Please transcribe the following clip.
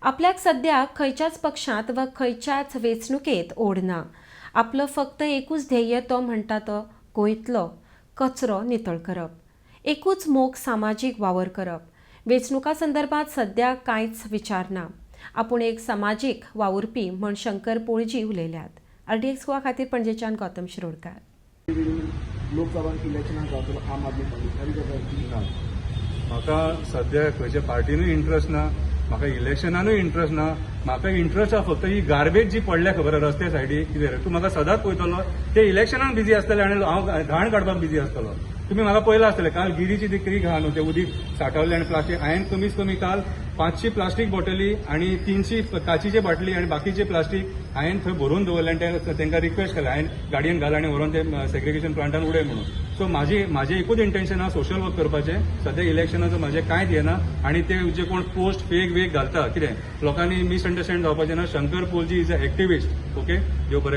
आपल्याक सद्याक खंयच्याच पक्षांत वा खंयच्याच वेंचणुकेंत ओड ना. आपलो फक्त एकूच ध्येय, तो म्हणटा तो गोंयतलो कचरो नितळ करप. एकूच मोख, सामाजीक वावर करप. वेंचणुका संदर्भात सद्या कांयच विचार ना. आपूण एक समाजीक वावुरपी म्हण शंकर पोळजी उलयल्यात. आरडीएक्स गोवा खातीर पणजेच्यान गौतम शिरोडकार. लोकसभा इलेक्शनाक गावतलो आम आदमी पार्टी, खरी गजाल ती? ना, म्हाका सद्या खंयच्या पार्टीनूय इंट्रस्ट ना, म्हाका इलेक्शनानूय इंट्रस्ट ना. म्हाका इंट्रस्ट आसा फक्त ही गार्बेज जी पडल्या, खबर आहा, रस्त्या सायडीक कितें रे, तूं म्हाका सदांच पळयतलो ते इलेक्शनान बिजी आसतले आनी हांव घाण काडपाक बिजी आसतलो. तुमी म्हाका पळयलां आसतलें, काल गिरीची ती कितें घाण न्हू, तें उदीक साठवलें आनी प्लास्टीक. हांवें कमीत कमी काल 500 प्लास्टीक बॉटली आनी 300 काचीचे बाटली आनी बाकीचे प्लास्टीक हांवें थंय भरून दवरलें आनी ते तांकां रिक्वेस्ट केलें हांवें, गाडयेन घाल आनी व्हरोन ते सेग्रिगेशन प्लांटान उडय म्हणून. सो म्हाजें एकूच इंटेन्शन आहा, सोशल वर्क करपाचें. सद्या इलेक्शनाचो म्हाजें कांयच येना आनी ते जे कोण पोस्ट फेक वेक घालता कितें, लोकांनी मिसअंडरस्टँड जावपाचें ना. Shankar Polji is a activist, okay? देव बरें.